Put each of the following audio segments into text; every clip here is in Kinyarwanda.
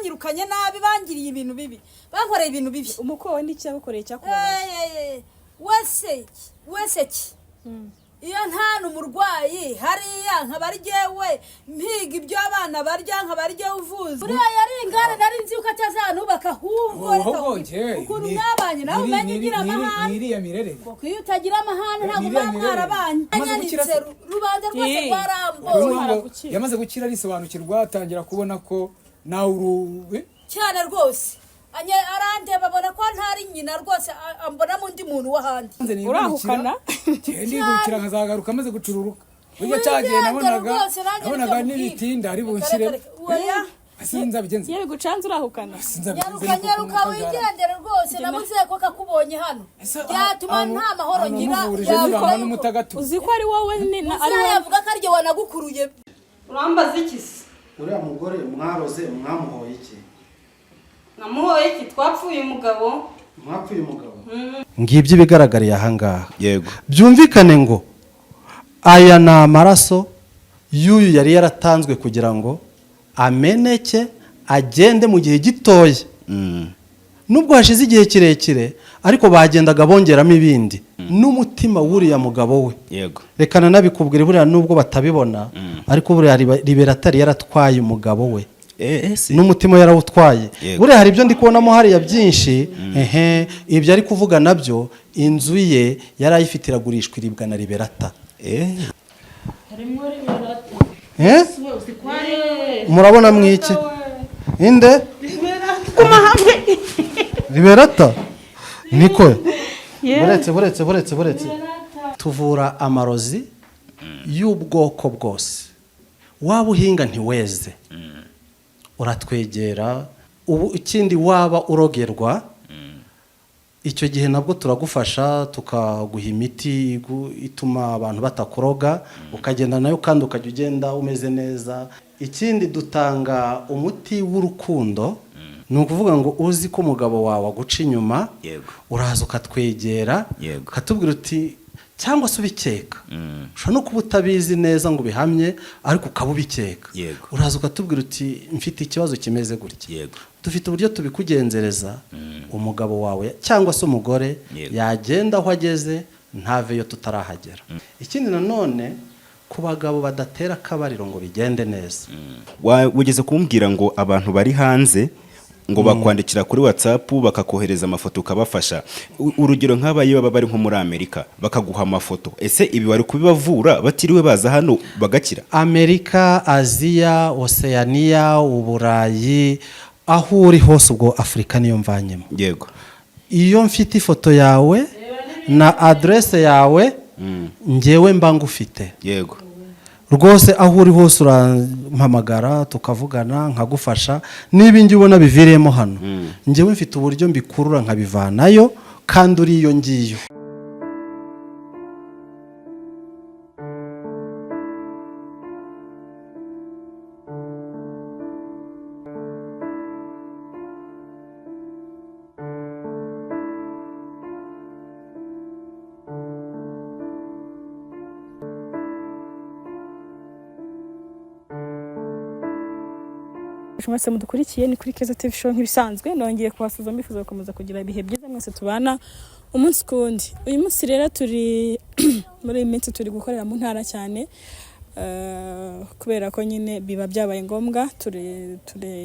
Banyirukanye nabi, bangiriye ibintu bibi, bankoreye ibintu bibi. Umukwe wawe n'iki yagukoreye cyakubabaje? Eh, wese wese ki iyo ntana umurwayi hariya nkaba ari jyewe mpiga ibyo abana barya, nkaba ari jyewe uvuza. Uriya yari ingare, nari nzi yuko atazanubaka, ahubwo reka Ahubwo njyewe ukuntu mwabanye nawe umenye ugira amahane. Iriya mirere. Kuko iyo utagira amahane ntabwo Iriya muba mirere. mwarabanye. Amaze gukira Anyanitse se? rubanda rwose Eh. rwaramboye. Urumva ngo yamaze gukira, arisobanukirwa, atangira kubona ko nawe uri Cyane rwose. Arandeba abona ko ntari nyina rwose, ambonamo undi muntu w'ahandi. Urahukana? Ndigurukira nkazagaruka amaze gucururuka. Burya cyagihe Wigendera nabonaga rwose, nanjye nabonaga nibyo mubwira. n'ibitinda ari Reka, bunshyire. reka, reka. Oya. Sinzabigenze. Iyo bigucanze urahukana? Sinzabigenze. Nyaruka, nyaruka wigendere rwose. Namuze ko kakubonye hano byatuma nta mahoro ngira. Namuvurije Yavuga nibanga yuko- n'umutagatu. Uzi ko ari wowe ari wowe? Uzayavuga ko ariryo wanagukuruye. Urambaza iki se? Uriya mugore mwaroze mwamuhoye iki? Namuhoye iki? Twapfuye umugabo. Mwapfuye umugabo. Ngibyo ibigaragariye ahangaha. Yego. Byumvikane ngo aya ni amaraso y'uyu yari yaratanzwe kugira ngo ameneke agende mu gihe gitoya. Nubwo hashize igihe kirekire, ariko bagendaga bongeramo ibindi n'umutima w'uriya mugabo we. Yego. Reka nanabikubwire, buriya nubwo batabibona, ariko buriya Liberatari yaratwaye umugabo we. Eh, si. N'umutima yarawutwaye. Yego. Buriya hari ibyo ndi kubonamo hariya byinshi. Ehe, ibyo ari kuvuga nabyo, inzu ye yari ayifite iragurishwa, iribwa na Liberata. Eh? Murabona mwiki inde Liberata niko buretse buretse buretse buretse. Tuvura amarozi y'ubwoko bwose. Waba uhinga ntiweze, uratwegera. Ubu ikindi, waba urogerwa, icyo gihe nabwo turagufasha, tukaguha imiti ituma abantu batakuroga, ukagenda nayo kandi ukajya ugenda umeze neza. Ikindi, dutanga umuti w'urukundo. Ni ukuvuga ngo uzi ko umugabo wawe aguca inyuma, Yego. uraza ukatwegera, Yego. ukatubwira uti, cyangwa se ubikeka, ushobora no kuba utabizi neza ngo ubihamye, ariko ukaba ubikeka. Yego. Uraza ukatubwira uti mfite ikibazo kimeze gutya. Yego. Dufite uburyo tubikugenzereza, umugabo wawe cyangwa se umugore Yego. yagenda aho ageze ntaveyo tutarahagera. Ikindi nanone, ku bagabo badatera akabariro ngo bigende neza. Wigeze kumbwira ngo abantu bari hanze ngo bakwandikira kuri WhatsApp bakakohereza amafoto ukabafasha. Urugero nk'aba iyo baba bari nko muri Amerika bakaguha amafoto, ese ibi wari kubibavura batiriwe baza hano bagakira? Amerika, Aziya, Oseyaniya, Uburayi, aho uri hose, ubwo Afurika niyo mvanyemo. Yego. Iyo mfite ifoto yawe na aderese yawe, ngewe mba ngufite. Yego. Rwose aho uri hose urampamagara tukavugana nkagufasha. Niba ingi ubona biviriyemo hano, ngewe mfite uburyo mbikurura nkabivanayo kandi uri iyo ngiyo. Mwese mudukurikiye, ni kuri Keza TV Show nk'ibisanzwe. Nongeye kubasuhuza, mbifuza gukomeza kugira ibihe byiza mwese tubana umunsi ku wundi. Uyu munsi rero turi muri iyi minsi turi gukorera mu ntara cyane, kubera ko nyine biba byabaye ngombwa. Turi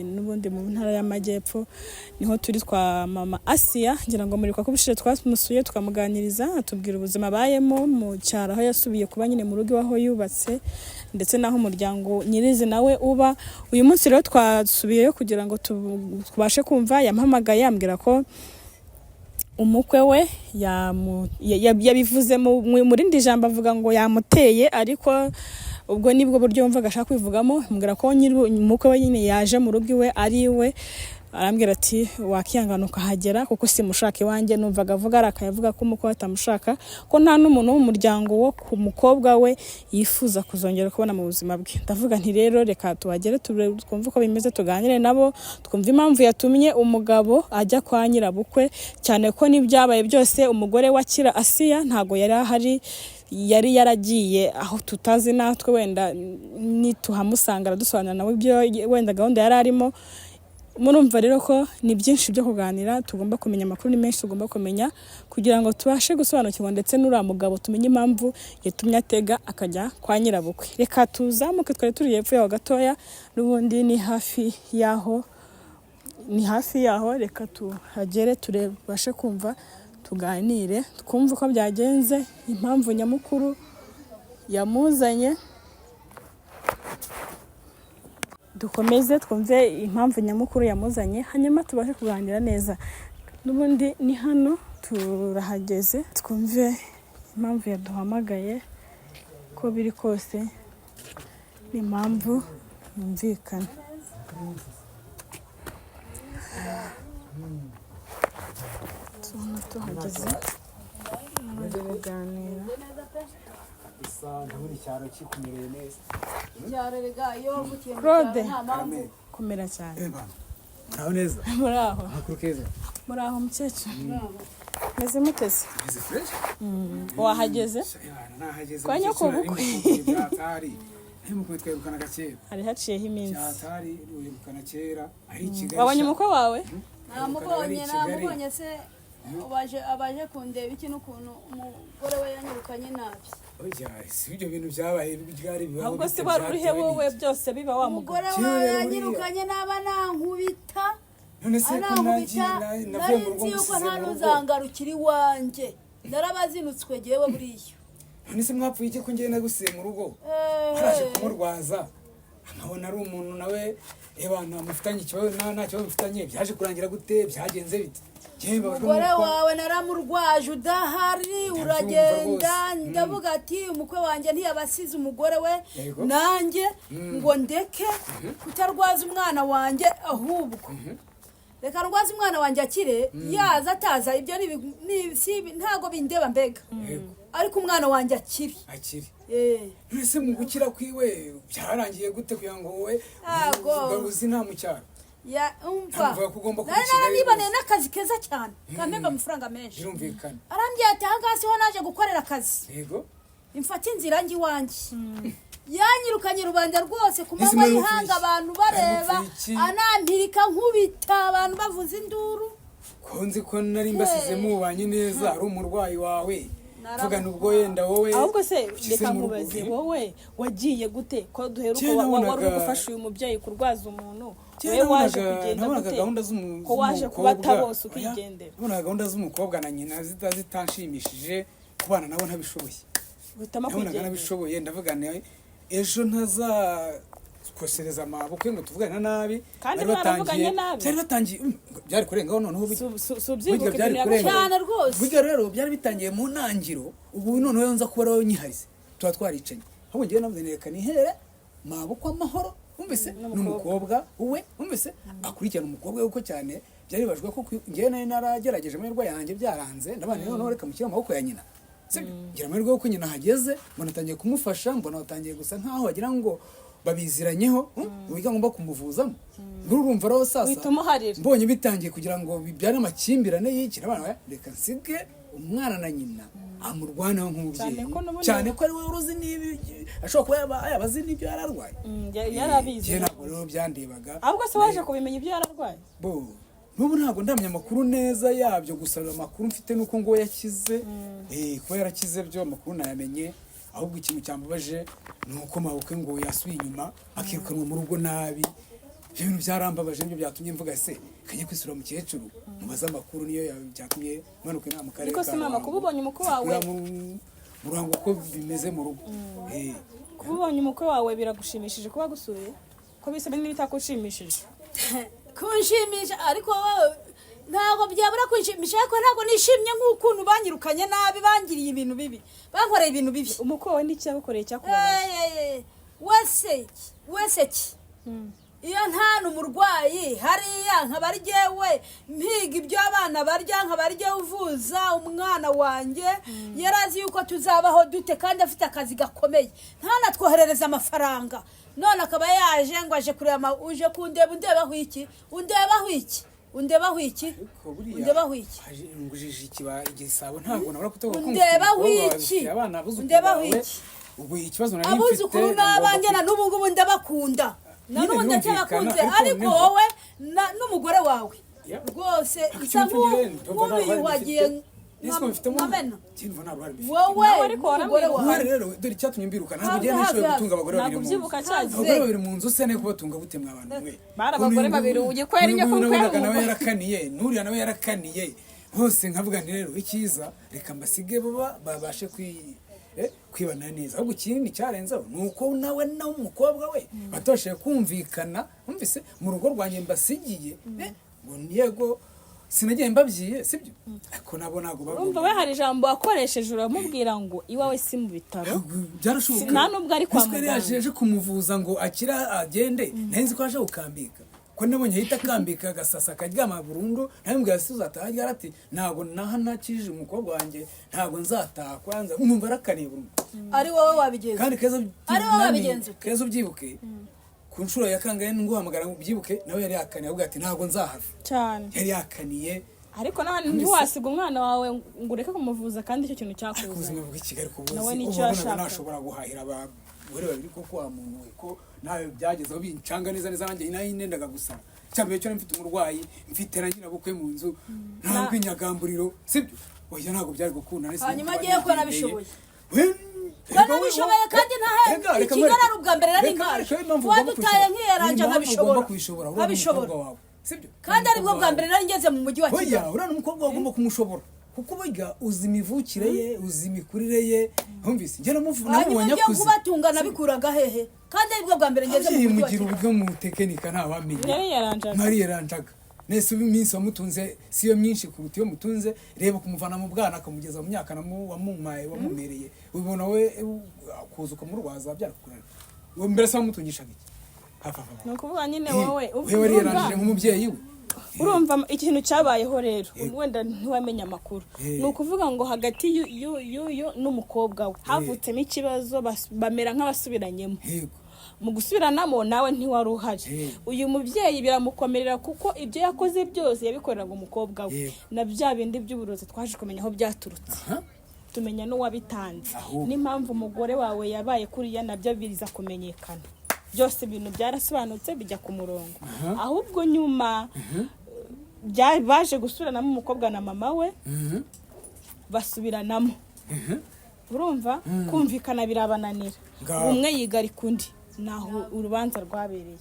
n'ubundi mu ntara y'Amajyepfo, niho turi twa mama Asiya. Ngira ngo muribuka ko ubushize twamusuye tukamuganiriza, atubwira ubuzima abayemo mu cyaro aho yasubiye kuba nyine mu rugo iwe aho yubatse, ndetse n'aho umuryango nyirizina we uba. Uyu munsi rero twasubiyeyo kugira ngo tubashe kumva. Yampamagaye ambwira ko umukwe we yabivuze mu rindi jambo, avuga ngo yamuteye, ariko ubwo nibwo buryo yumvaga ashaka kwivugamo. Ambwira ko nyiri umukwe we nyine yaje mu rugo iwe ari iwe, arambwira ati wakihangana ukahagera kuko simushaka iwanjye. Numvaga avuga arakaye, avuga ko umukwe we atamushaka, ko nta n'umuntu wo mu muryango wo ku mukobwa we yifuza kuzongera kubona mu buzima bwe. Ndavuga nti rero reka tuhagere twumve uko bimeze, tuganire nabo, twumve impamvu yatumye umugabo ajya kwa nyirabukwe, cyane ko n'ibyabaye byose umugore wa Kira Asiya ntago yari ahari, yari yaragiye aho tutazi natwe. Wenda nituhamusanga aradusobanurira nawe ibyo wenda gahunda yari arimo. Murumva rero ko ni byinshi byo kuganira, tugomba kumenya amakuru ni menshi tugomba kumenya kugira ngo tubashe gusobanukirwa ndetse n'uriya mugabo tumenye impamvu yatumye atega akajya kwa nyirabukwe. Reka tuzamuke, twari turi hepfo yaho gatoya, n'ubundi ni hafi yaho, ni hafi yaho. Reka tuhagere turebashe kumva, tuganire, twumve uko byagenze, impamvu nyamukuru yamuzanye. Dukomeze twumve impamvu nyamukuru yamuzanye, hanyuma tubashe kuganira neza. N'ubundi ni hano turahageze, twumve impamvu yaduhamagaye. Uko biri kose ni impamvu yumvikana. Tubona tuhageze bari kuganira. Gusa ndabona icyaro kikumereye neza. Icyaro rega, iyo wavukiye mu Claude. cyaro nta mpamvu. Komera cyane. Eba, ntaho neza. Muri aho? Amakuru keza. Muri aho mukecuru, meze muteze? Meze fresh. Wahageze? Ebana, nahageze. Kwa nyokobukwe. Byatari ntimukumwe, twirukanaga kera. Hari haciyeho iminsi. Byatari, wirukana kera ari i Kigali. Wabonye umukwe wawe? Namubonye. Ari i Kigali. Namubonye se, abaje abaje kundeba iki n'ukuntu umugore we yanyirukanye nabi. Oya, si ibyo bintu byabaye byari bibaho. Ahubwo se bite wari urihe byatewe wowe n'iki? byose biba wa mugore? Umugore Kera we buriya. yanyirukanye naba nankubita. None se ko Anankubita. navuye Nari mu rugo nzi yuko ngusize nta mu rugo? n'uzangarukira iwanjye, narabazinutswe jyewe buriya. None se mwapfuye iki ko njyewe nagusize mu rugo? Eh. Waraje kumurwaza, nkabona ari umuntu nawe ebana mufitanye ikibazo, nta kibazo mufitanye. Byaje kurangira gute? Byagenze bite? Njyewe mbabajwe Umugore nuko- wawe naramurwaje udahari, uragenda. Rwose. Ndavuga ati umukwe wanjye ntiyabasize umugore we, Yego. nanjye ngo ndeke kutarwaza umwana wanjye, ahubwo reka ndwaze umwana wanjye akire, yaza ataza ibyo ntago bindeba mbega. Yego. Ariko umwana wanjye akire. Akiri. Eh. None se mu gukira kwiwe byararangiye gute kugira ngo wowe Ntago. ugaruzi nta mu cyaro? Ya, umva. Ntabwo ko ugomba kuba Nari i Kigali naraniboneye rwose. n'akazi keza cyane kampemba amafaranga menshi. Birumvikana. Arambwira ati ahangaha siho naje gukorera akazi. Yego. Imfate inzira njye iwanjye. Yanyirukanye rubanda rwose ku Ese manywa mwari y'ihanga, mupfuye iki? abantu bareba. Mwari mupfuye iki? Anampirika nkubita, abantu bavuza induru. Ko nzi ko nari mbasize mubanye neza, ari umurwayi wawe, mvuga nubwo yenda wowe Ahubwo se ushyize reka mu rugo. nkubaze, wowe wagiye gute ko duheruka Kera wari uri gufasha uyu mubyeyi kurwaza umuntu? Kera Wowe waje kugenda nabonaga gute gahunda ko waje z'umukobwa. kubata bose Oya, ukigendera? nabonaga gahunda z'umukobwa na nyina zitanshimishije, kubana nabo ntabishoboye. Uhitamo Nabonaga kwigendera. ntabishoboye, ndavuga nti ejo ntazakosereza amabukwe ngo tuvugane nabi. Kandi Bari mwaravuganye nabi. Byari batangiye, byari kurengaho noneho Si ubyibuka burya byari ibintu kurenga. yagukoreye? Cyane rwose. Burya rero byari bitangiye mu ntangiro, ubu noneho nza kuba rero nyiharize tuba twaricanye. Ahubwo njyewe navuze nti reka nihere mabukwe amahoro, wumvise, n'umukobwa we, wumvise, akurikirana umukobwa we, kuko cyane byari bibajwe ko njyewe nari naragerageje amahirwe yanjye byaranze, ndabana noneho reka mushyire mu maboko ya nyina. Sibyo, ngira amahirwe yuko nyina ahageze, mbona atangiye kumufasha, mbona batangiye gusa nkaho wagira ngo babiziranyeho, uburyo ngomba kumuvuzamo. Urumva rero sasa Uhita umuharira. mbonye bitangiye kugira ngo bibyare amakimbirane y'iki abana, reka nsige umwana na nyina amurwaneho nk'umubyeyi. Cyane ko n'ubundi- Cyane ko ari we uruzi niba ashobora kuba yaba azi n'ibyo yari arwaye. Yarabizi. Njye ntabwo rero byandebaga. Ahubwo se waje kubimenya ibyo yararwaye? Bo n'ubu ntabwo ndamenya amakuru neza yabyo, gusa amakuru mfite nuko ngo yakize. Kuba yarakize byo amakuru nayamenye. Ahubwo ikintu cyambabaje ni uko mabukwe ngo yasubiye inyuma akirukanwa mu rugo nabi. Ibyo bintu byarambabaje, nibyo byatumye mvuga se kajya kwisura mukecuru mubaze amakuru, niyo byatumye manuka inama mu karere Niko ka se mama, Ruhango. kuba ubonye umukwe wawe- Nzakura mu Ruhango uko bimeze mu rugo. Kuba ubonye umukwe wawe biragushimishije, kuba agusuye, ko bisa n'ibitakushimishije? Kunshimisha, ariko wowe ntabwo byabura kunshimisha, ariko ntabwo nishimye nk'ukuntu banyirukanye nabi, bangiriye ibintu bibi, bankoreye ibintu bibi. Umukwe wawe n'iki yagukoreye cyakubabaje? Eh, wese iki, wese iki, iyo ntana umurwayi hariya nkaba ari jyewe mpiga ibyo abana barya, nkaba ari jyewe uvuza umwana wanjye, yari azi yuko tuzabaho dute kandi afite akazi gakomeye, ntanatwoherereze amafaranga. None akaba yaje ngo aje kureba uje kundeba, undebaho iki, undebaho iki, undebaho iki, Ariko buriya undebaho iki? Haje ngujije ikiba igisabo, ntabwo nabura kutoka ko Undebaho umukobwa wawe iki? ufite abana, abuzukuru Undebaho bawe. iki? Ubwo ikibazo nari mfite, Abuzukuru ngomba n'abanjye na n'ubu ngubu ndabakunda, na Nyine n'ubu birumvikana, ndacyabakunze, ariko ariko noneho- wowe n'umukobwa n'umugore wawe Yeah. Rwose Ariko nsa icyo mvugira ndumva nta ruhare nk'ubiyuhagiye mbifite. Ese mubifitemo uruhare? nkamena. Njye ndumva nta ruhare mbifite. Wowe Nawe ariko n'umugore waramwibuka. wawe. Uruhare rero, dore icyatumye mbiruka, ntabwo Have, njyewe nishoboye have, gutunga abagore Ntabwo babiri mu nzu. ubyibuka cyagize. Abagore babiri mu nzu se nari kubatunga gute mwa bantu mwe? Bari abagore babiri, ugiye kwera Uyu inyoko, nguyu kwera nabonaga nawe umugore. yarakaniye, n'uriya nawe yarakaniye, hose nkavuga nti rero icyiza reka mbasige bo babashe kwibana neza. Ahubwo ikindi cyarenzeho ni uko nawe na umukobwa we batoshoye kumvikana, wumvise mu rugo rwanjye mbasigiye, ngo yego sinagiye mbabyiye, sibyo, ariko nabo ntabwo Urumva we hari ijambo wakoresheje uramubwira ngo iwawe si mu bitaro. Byarashoboka. Nta nubwo ari kwa Ese yari muganga. yaje kumuvuza ngo akira agende, nari nzi ko aje gukambika, ko nabonye ahita akambika agasasa akaryama burundu. Ntabwo se uzataha ryari? Ati ntabwo naha nakijije umukobwa wanjye, ntabwo nzataha kwanza. Mwumva arakaniye burundu. Ari wowe wabigenza. Kandi Keza, Ari wowe wabigenza ute? Keza, ubyibuke ku nshuro ya kangahe nguhamagara ngo ubyibuke, nawe yari yakaniye avuga ati ntabwo nzahava. Cyane. Yari yakaniye. Ariko nawe ntiwasiga umwana wawe ngo ureke kumuvuza kandi icyo kintu Ariko cyakuzanye. ubuzima bw'i Kigali ku Nawe buzi nicyo ubu wabonaga yashakaga. nashobora guhahira abagore babiri koko wa muntu we, ko nawe byagezeho bincanga neza neza, nanjye nayo nendaga gusara. Icyambere cyo nari mfite umurwayi, mfite na nyirabukwe mu nzu, nta rw'inyagamburiro, sibyo? Oya, ntabwo byari gukunda. Nahise Hanyuma numva agiye ko nigendeye. nabishoboye. Reka Nabishoboye kandi ntahe reka, reka i Kigali nkwereke. ari ubwa mbere nari Reka nkaje. nkwereke impamvu ugomba Wadutaye kubishobora. nkiyeranja Impamvu nkabishobora. ugomba kubishobora, uriya ni Nkabishobora. umukobwa wawe, sibyo? Kandi aribwo bwa mbere nari ngeze mu mujyi wa Oya, Kigali. uriya ni umukobwa wawe, ugomba kumushobora kuko burya uzi imivukire ye, uzi imikurire ye, wumvise njye Hanyuma namubonye ibyo akuze. kubatunga nabikuraga hehe kandi aribwo bwa mbere ngeze mu Ababyeyi mujyi wa mugira Kigali? uburyo mutekinika, ntawamenya. Yari yaranjaga. Mwari yaranjaga nese ubu iminsi wamutunze siyo myinshi kuruta iyo mutunze. Reba kumuvana mu bwana akamugeza mu myaka wamumaye wamumereye, ubona we kuza ukamurwaza byarakukurana. Uwo mbere se wamutungishaga iki? Hafa hafa. Ni ukuvuga nyine wowe We wari yarangije nk'umubyeyi we. Urumva ikintu cyabayeho rero, wenda ntiwamenya amakuru. Ni ukuvuga ngo hagati y'uyu n'umukobwa we havutsemo ikibazo, bamera nk'abasubiranyemo. Mu gusubiranamo nawe ntiwari uhari. Uyu mubyeyi biramukomerera kuko ibyo yakoze byose yabikoreraga umukobwa we. Na bya bindi by'uburozi twaje kumenya aho byaturutse, tumenya n'uwabitanze. Ahubwo. N'impamvu umugore wawe yabaye kuriya nabyo biza kumenyekana. Byose ibintu byarasobanutse bijya ku murongo. Ahubwo nyuma baje gusubiranamo, umukobwa na mama we basubiranamo. Urumva kumvikana birabananira. Ngaho. Umwe yigarika undi, naho urubanza rwabereye.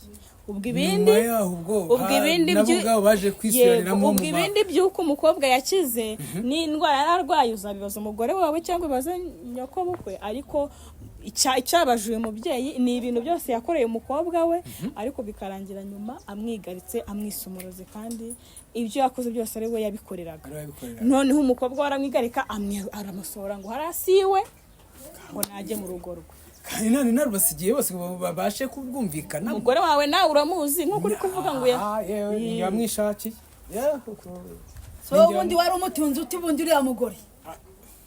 Ubwo ibindi Nyuma yaho ubwo, ubwo ibindi nabo ubwabo baje kwisubiraniramo. Yego, ubwo ibindi by'uko umukobwa yakize n'indwara yari arwaye uzabibaza umugore wawe cyangwa ubibaze nyokobukwe. Ariko icyabaje uyu mubyeyi ni ibintu byose yakoreye umukobwa we, ariko bikarangira nyuma amwigaritse, amwisa umurozi, kandi ibyo yakoze byose ari we yabikoreraga. Ari we yabikoreraga. Noneho umukobwa we aramwigarika, aramusohora ngo hasi iwe, ngo najye mu rugo rwe. Kandi none narubasigiye bose ngo babashe kubwumvikana. Umugore wawe nawe uramuzi nk'uko uri kuvuga ngo Ah, yewe yamwishakiye. So ubundi wari umutunzi ute? Ubundi uriya mugore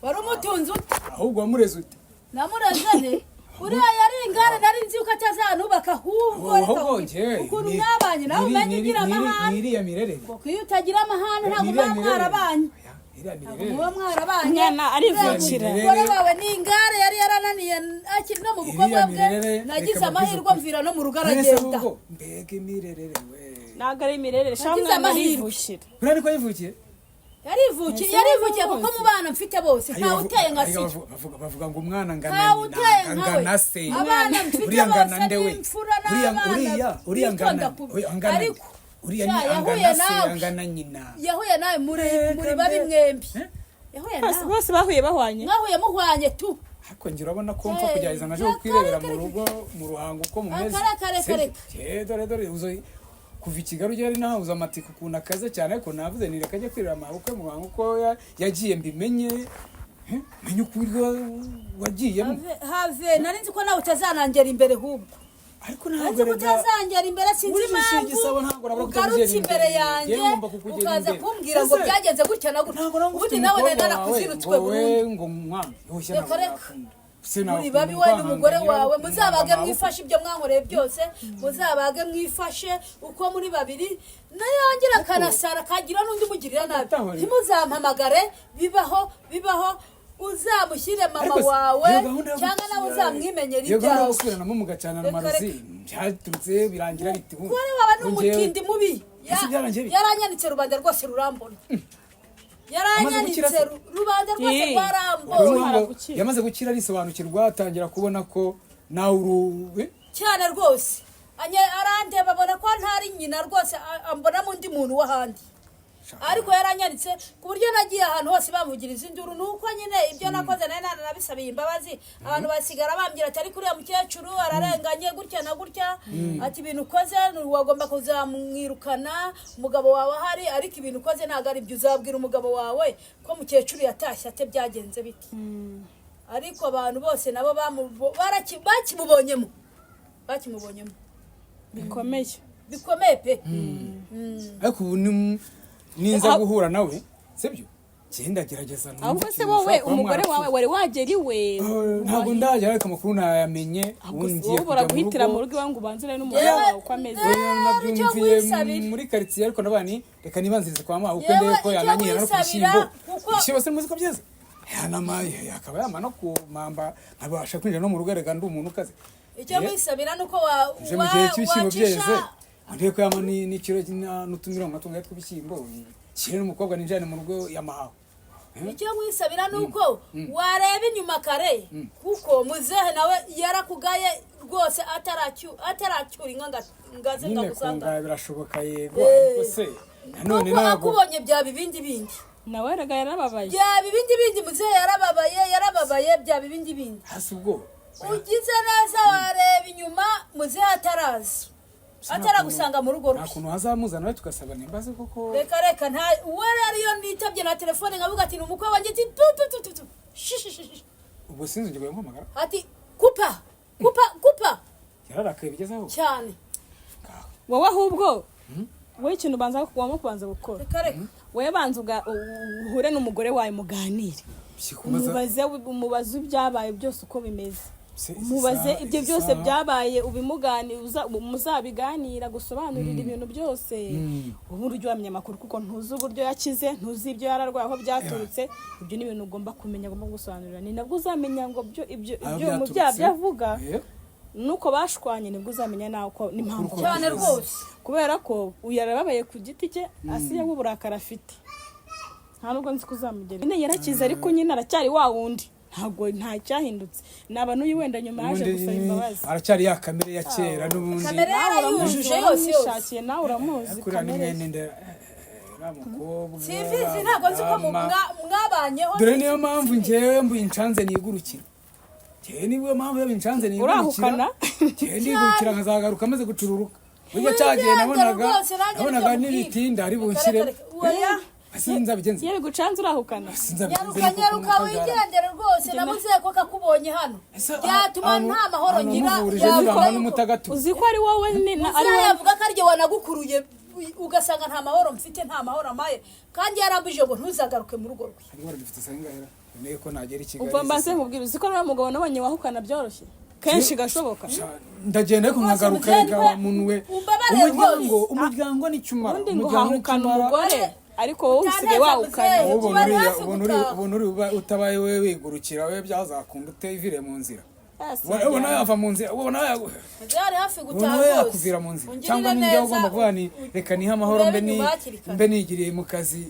wari umutunzi ute? Ahubwo wamureze ute? Namureze nte? Uriya yari ingare, nari nzi yuko atazanubaka. Ahubwo reka Ahubwo nkubwire, njyewe ukuntu mwabanye nawe umenye ugira amahane. Iriya mirerere. Kuko iyo utagira amahane ntabwo Iriya muba mirerere. mwarabanye. Oya, iriya Ntabwo mirerere. muba mwarabanye. Umwana arivukira. Umugore wawe ni ingare yari yarananiye akiri no mu bukobwa Iriya bwe. mirerere, Nagize reka mbabwize amahirwe ukuri. mvira no mu rugo Mwese aragenda. ahubwo, mbega imirerere we! Ntabwo ari imirerere sha. Nagize Umwana amahirwe. arivukira. Buriya niko yivukiye. Yarivukiye, yarivukiye, kuko mu bana mfite bose ntawe uteye nka Ayo, siyo. bavuga ngo umwana angana Ntawe nyina, uteye nkawe. angana se. Abana mfite Uriya angana bose nde we? n'imfura Uriya n'abana uriya uriya angana bitonda kubi. oya, angana nde? Ariko, Uriya sha, ni yahuye angana se, nawe. angana nyina. Yahuye nawe muri Reka babi mbe. mwembi. Eh? Yahuye Bose nawe. bose bahuye bahwanye. Mwahuye muhwanye tu. Ariko njye urabona ko mpfa Eh, kugerageza naje reka, kukwirebera reka, mu reka. rugo mu Ruhango uko mumeze. Reka, reka, Sibyo? reka. Eh, dore dore uzo kuva i Kigali ugera ari naho uza amatiko ukuntu akaze cyane, ariko navuze ni reka ajye kwireba amabukwe mu Ruhango uko yagiye mbimenye. Eh, menye uko wagiyemo. Have, nari nzi ko nawe utazanangera imbere ahubwo. Ariko Nari ntabwo nzi ko erega utazangera imbere, sinzi Ujishe impamvu igisabo ntabwo nabura ugarutse kutakugera imbere imbere. yanjye Yewe ngomba kukugera ukaza imbere. kumbwira ngo Ese, byagenze gutya na gutya. ntabwo nanga ufite Ubundi nawe nari umukobwa wawe narakuzinutswe ngo we burundu. ngo mwana yoshya Reka, ntabwo reka. nakunda. Se nawe Muri babi, ukuntu we n'umugore kwahanganye, wawe ukuntu muzabage amaboko. mwifashe ibyo mwankoreye byose, muzabage mwifashe uko muri babiri, nayongera akanasara akagira n'undi umugirira nabi, Atahora. ntimuzampamagare. Bibaho, bibaho, uzamushyire mama Ariko se, wawe iyo gahunda yo cyangwa nawe uzamwimenyera iyo gahunda yo ibyawe. gusubiranamo mugacana Reka, amarozi reka. byaturutse birangira biti Umugore wawe ni umutindi mubi. Ese byarangiye bite? Yaranyanitse rubanda rwose rurambona. Amaze gukira Yaranyanitse se? rubanda rwose Eh. rwarambona. Urabona ngo Arakukira. yamaze gukira, arisobanukirwa, atangira kubona ko nawe uri Cyane rwose. Arandeba abona ko ntari nyina rwose, ambonamo undi muntu w'ahandi, ariko yaranyanitse ku buryo nagiye ahantu hose bamvugiriza induru. Ni uko nyine ibyo nakoze nari naranabisabiye imbabazi. Abantu basigara bambwira ati: "Ariko uriya mukecuru ararenganye gutya na gutya," ati: "Ibintu ukoze wagomba kuzamwirukana umugabo wawe ahari, ariko ibintu ukoze ntabwo ari byo. Uzabwira umugabo wawe ko mukecuru yatashye ate, byagenze bite?" Ariko abantu bose nabo bakimubonyemo Bikomeye. Bikomeye pe. Ariko ubu ninza guhura nawe, sibyo, genda gerageza numve Ahubwo se ikintu wowe mushobora kuba umugore wawe mwarapfuye. wari wagera iwe? Ntabwo ndagera, ariko amakuru nayamenye. Ahubwo Ubu se ngiye wowe ubora kujya mu guhitira mu rugo. rugo iwawe ngo ubanze urebe n'umugore Yewe, wawe uko ameze. Oya, icyo nabyumviye wisabira. muri karitsiye, ariko ndavuga nti reka nibanzirize kwa mawe uko Yewe, ndebe ko icyo yananyihera no ku wisabira, bishyimbo. Ibishyimbo se muzi ko byeze, yanama akaba yama no ku mamba, nkabasha kwinjira no mu rugo. Reka ndi umuntu ukaze. Icyo wisabira ni uko Nje mu gihe cy'ibishyimbo byeze, wacisha ndebe ko yama n'ikiro n'utumirongo matungo tw'ibishyimbo, nshyire n'umukobwa ninjane mu rugo yamahawe. Icyo nkwisabira ni uko wareba inyuma kare, kuko muzehe nawe yarakugaye rwose ataracyura inka ngaze Nyine ngagusanga. kungaya birashoboka, yego, ariko se nanone Kuko ntabwo akubonye byaba ibindi bindi. Nawe erega yarababaye. Byaba ibindi bindi. Muzehe yarababaye, yarababaye, byaba ibindi bindi. Hasi ubwo Ugize neza wareba inyuma muzehe ataraza, ataragusanga mu rugo nta rwe. kuntu hazamuzana nawe tugasaba nimbaze koko. Reka reka, nta uwo rero. Iyo nitabye na telefone nkavuga ati: "Ni umukwe wanjye," ati: "Tu tu tu tu tu, shi shi shi shi." Ubwo sinzi ngiye guhamagara. Ati: "Kupa, kupa, kupa." Yararakaye bigezeho. Cyane. Wowe ahubwo wowe ikintu ubanza ugomba kubanza gukora, Reka reka. wowe banza uhure n'umugore wawe muganire. Umubaze. Umubaze, umubaze ibyabaye byose uko bimeze. Se- Umubaze ibyo izi byose saha- byabaye, muzabiganira, gusobanurira ibintu byose, ubundi ujye wamenya amakuru, kuko ntuzi uburyo yakize, ntuzi ibyo yararwaye aho byaturutse. Ibyo ni ibintu ugomba kumenya, ugomba gusobanurira. Ni nabwo uzamenya ngo byo ibyo Aho ibyo mu byaturutse. byaha byavuga nuko bashwanye, nibwo uzamenya nawe ko n'impamvu. Uko Cyane rwose. Kubera ko uyu yarababaye ku giti cye, asiye nk'uburakari afite, nta nubwo nzi ko uzamugera. Nyine yarakize, ariko nyine aracyari wa wundi, ntabwo nta cyahindutse. Naba n'uyu wenda nyuma yaje Ubundi gusaba imbabazi. Aracyari ya kamere ya kera n'ubundi. Kamere Nawe uramuzi, yarayujuje yose yose. waramwishakiye, nawe uramuzi Ariko uriya ni kamere ye. mwene nda uriya mukobwa. Simbizi, ntabwo nzi ko mwabanyeho. Dore niyo mpamvu njyewe mbincanze nigurukira. Njyewe niyo mpamvu iyo binshanze nigurukira. Urahukana? Njyewe ndigurukira nkazagaruka maze gucururuka. Burya cyagihe nabonaga Rwose nanjye nabonaga nibyo mubwira. n'ibitinda ari Reka, bunshyire. reka, reka. Oya. Sinzabigenze. Iyo bigucanze urahukana. Sinzabigenze. Nyaruka, nyaruka wigendere rwose. Namuzehe ko kakubonye hano byatuma nta mahoro ngira. Namuvurije Yavuga niramba yuko- n'umutagatu. Uzi ko ari wowe ari Muzehe wowe. yavuga ko ari wanagukuruye, ugasanga nta mahoro mfite, nta mahoro amaye, kandi yarambujije ngo ntuzagaruke mu rugo rwe. Ariko dufite isangahera none ko nagera i Kigali. Ubwo mbanze nkubwira, uzi ko ari wowe mugabo nabonye wahukana byoroshye kenshi gashoboka. Ndagenda ariko Rwose nkagaruka. muzehe Reka niwe- wa muntu we, umbabarire umuryango rwose. umuryango ni cyumara. Ubundi ngo Umuryango ni hahukana cyumara. umugore, ariko wowe usigaye Utaneza wahukana. muzehe. Wowe ubona Bari uriya hafi ubona uri gutaha. ubona uri utabaye we wigurukira we, byazakunda ute ivire mu nzira? Yes, Ubona yava mu nzira, ubona Muzehe ari hafi ubona gutaha we rwose. yakuvira mu nzira. Ungirire Cyangwa ninjya neza, ugomba kuvuga ni reka nihe amahoro urebe mbe ni inyuma hakiri kare. mbe nigiriye mu kazi,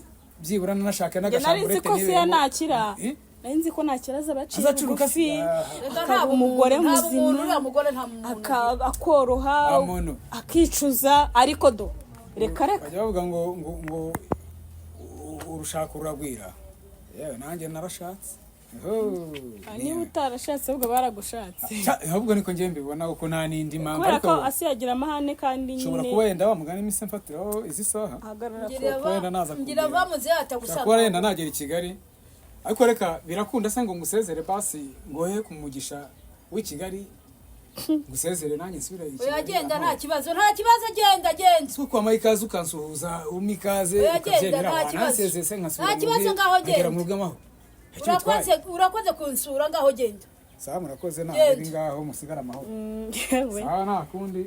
byibura nanashaka Njye nari nzi n'agashamburete ko siya niberemo. nakira. Eh? Nari nzi ko nakira aza abaciye Azacuruka bugufi, se? Ah. Reka, akaba nta umugore bumuntu, nta bumuntu, muzima, uriya mugore nta muntu. akoroha, Nta muntu. akicuza, ariko do reka reka. Bajya bavuga ngo urushaka ruragwira. Yewe, nanjye narashatse. Oh, Niba utarashatse ahubwo baragushatse. Ahubwo niko njye mbibona, kuko nta n'indi mpamvu. Kubera Ariko ko asiya agira amahane kandi nshobora nyine kuba wenda wa mugani mise mfatiraho izi saha. ahagarara ku Ngira Kuba wenda naza ngira kubwira. va muzehe Nshobora atagusanga. kuba wenda nagera i Kigali, ariko reka birakunda se ngo ngusezere basi, ngohe ku mugisha w'i Kigali, ngusezere nanjye nsubire i Kigali. Oya, genda, nta kibazo, nta kibazo, genda, genda. Si uko wampaye ikaze ukansuhuza, umpa ikaze Oya, genda, ukabyemera, nta kibazo. wanansezeye se nkasubira Nta mu kibazo, rugo, ngaho nkagera genda. mu rugo amahoro. Ntacyo bitwaye. Urakoze, urakoze kunsura, ngaho genda. Sawa, murakoze. Genda. Ntabwo ngaho musigara amahoro. Yewe. Sawa, nta kundi.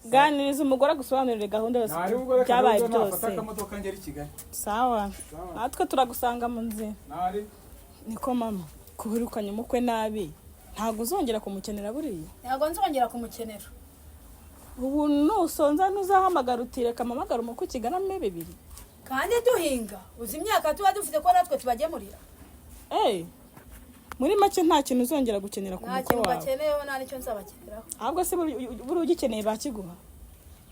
Ganiriza umugore agusobanurire gahunda yose, Ntari ubwo, reka byabaye nubwo byose. nafata akamodoka ngera i Kigali. Sawa, natwe turagusanga mu nzira. Ntari. Niko mama, kuburukanye umukwe nabi, ntabwo uzongera kumukenera buriya. Ntabwo nzongera kumukenera. Ubu nusonza ntuzahamagara uti reka mpamagare umukwe ukiganamo bibiri? Kandi duhinga, uzi imyaka tuba dufite ko natwe tubagemurira. Eh, muri make nta kintu uzongera gukenera ku Nta mukwe kintu wawe? bakeneyeho, nta n'icyo nzabakeneraho. Ahubwo se buri ugikeneye bakiguha?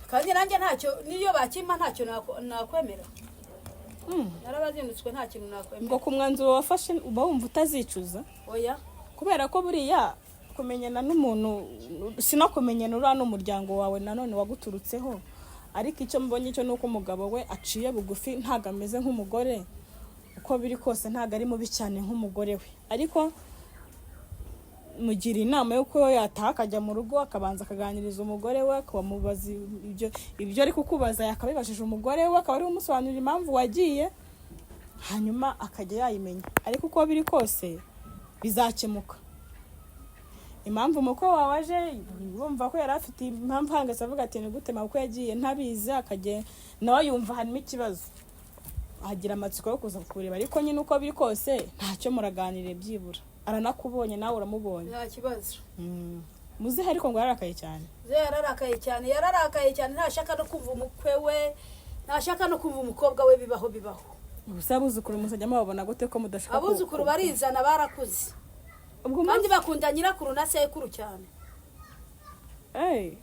Kandi nanjye ntacyo, n'iyo bakimpa ntacyo nakwemera. Narabazindutswe, nta kintu nakwemera. Ngo ku mwanzuro wafashe uba wumva utazicuza? Oya. Kubera ko buriya kumenyana n'umuntu si no kumenyana, uriya ni umuryango wawe nanone waguturutseho. Ariko icyo mbonye cyo ni uko umugabo we aciye bugufi, ntabwo ameze nk'umugore. Uko biri kose ntabwo ari mubi cyane nk'umugore we, ariko mugira inama y'uko yataha akajya mu rugo, akabanza akaganiriza umugore we, akamubaza ibyo ari kukubaza yakabibajije umugore we, akaba ariwe umusobanurira impamvu wagiye, hanyuma akajya yayimenya. Ariko uko biri kose bizakemuka. Impamvu umukwe wawe aje, urumva ko yari afite impamvu ahangayitse, avuga ati ni gute mabukwe yagiye ntabizi, akagenda nawe yumva harimo ikibazo, agira amatsiko yo kuza kukureba. Ariko nyine uko biri kose ntacyo, muraganire, byibura aranakubonye, nawe uramubonye. Nta kibazo. Muzehe ariko ngo yararakaye cyane. Ze yararakaye cyane, yararakaye cyane, ntashaka no kumva umukwe we, ntashaka no kumva umukobwa we, bibaho bibaho. Gusa abuzukuru muzajya mubabona gute ko mudashaka Abuzukuru barizana, barakuze. Ubwo Kandi umunsi bakunda nyirakuru na sekuru cyane. Eh.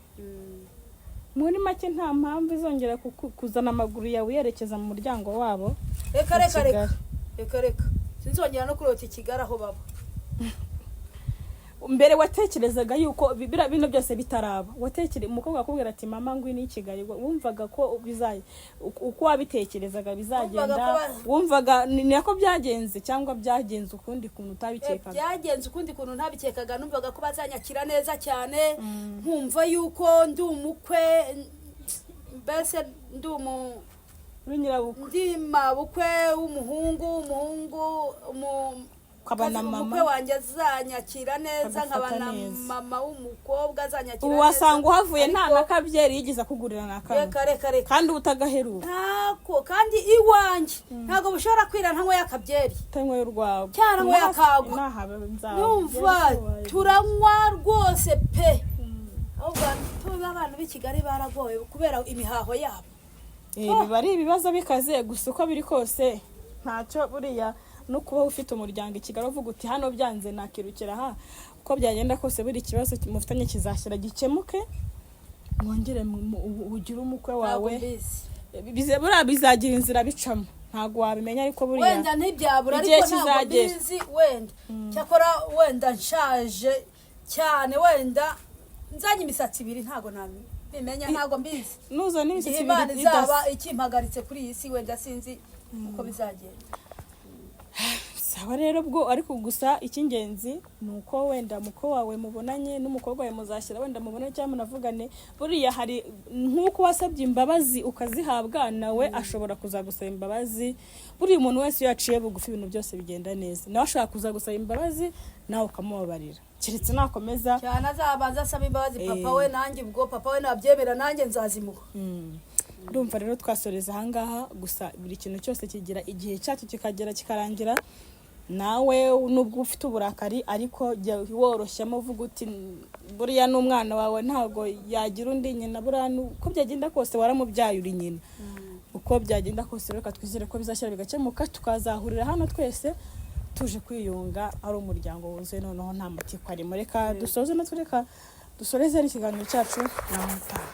Muri make nta mpamvu izongera kuzana amaguru yawe uyerekeza mu muryango wabo Reka i reka reka. Kigali. Reka reka, sinzongera no kurota i Kigali aho baba. Mbere watekerezaga yuko biriya bino byose bitaraba, watekere umukobwa akubwira ati mama ngwino i Kigali, wumvaga ko bizaye uko wabitekerezaga bizagenda? Wumvaga ko Wumvaga ni nako byagenze cyangwa byagenze ukundi kuntu utabikekaga? Byagenze ukundi kuntu ntabikekaga. Numvaga ko bazanyakira neza cyane, nkumva yuko ndi umukwe, mbese ndi umu Uri nyirabukwe. Ndi mabukwe w'umuhungu, umuhungu Ukaba na mama. Umukwe wanjye azanyakira neza, Akagufata nkaba na neza. mama w'umukobwa azanyakira Ubu neza. wasanga uhavuye nta Ariko na kabyeri yigeze akugurira na kamwe. Reka reka reka. Kandi uba utagaheruka. Ntako, kandi iwanjye ntabwo bushobora kwira ntanyweye akabyeri. Utanyweye urwagwa. Cyangwa akagwa. Numva turanywa rwose pe. Ahubwo tuba abantu b'i Kigali baragowe kubera imihaho yabo. Biba ari ibibazo bikaze. Gusa uko biri kose ntacyo, buriya no kuba ufite umuryango i Kigali uvuga uti hano byanze nakirukira aha, uko byagenda kose buri kibazo mufitanye kizashyira gikemuke, mwongere ugire umukwe Ntabwo wawe. mbizi. Buriya bizagira inzira bicamo, ntabwo wabimenya, ariko buriya Wenda ntibyabura, igihe ariko ntabwo kizagera. mbizi. Wenda cyakora wenda nshaje cyane, wenda nzanye imisatsi ibiri, ntabwo nabimenya, ntabwo mbizi. Nuzana Igihe imisatsi Imana ibiri izaba idasa. ikimpagaritse kuri iyi si, wenda sinzi uko bizagenda. Sawa rero ubwo, ariko gusa icy'ingenzi ni uko wenda umukwe wawe mubonanye n'umukobwa wawe muzashyira, wenda mubonane cyangwa munavugane. Buriya hari nk'uko wasabye imbabazi ukazihabwa, nawe ashobora kuzagusaba imbabazi. Buriya umuntu wese iyo yaciye bugufi ibintu byose bigenda neza. Nawe ashobora kuzagusaba imbabazi, nawe ukamubabarira, keretse nakomeza. Cyane, azabanza asaba imbabazi papa Eh. we, nanjye ubwo papa we nabyemera nanjye nzazimuha. Ndumva rero twasoreza ahangaha. Gusa buri kintu cyose kigira igihe cyacyo kikagera kikarangira. Nawe nubwo ufite uburakari, ariko jya woroshyamo, uvuga uti buriya n'umwana wawe ntabwo yagira undi nyina, buriya uko byagenda kose waramubyaye, uri nyina. Uko byagenda kose reka twizere ko bizashyira bigakemuka, tukazahurira hano twese tuje kwiyunga, ari umuryango wuzuye, noneho nta matiku arimo. Reka dusoze natwe, reka dusoreze ikiganiro cyacu nawe utaha.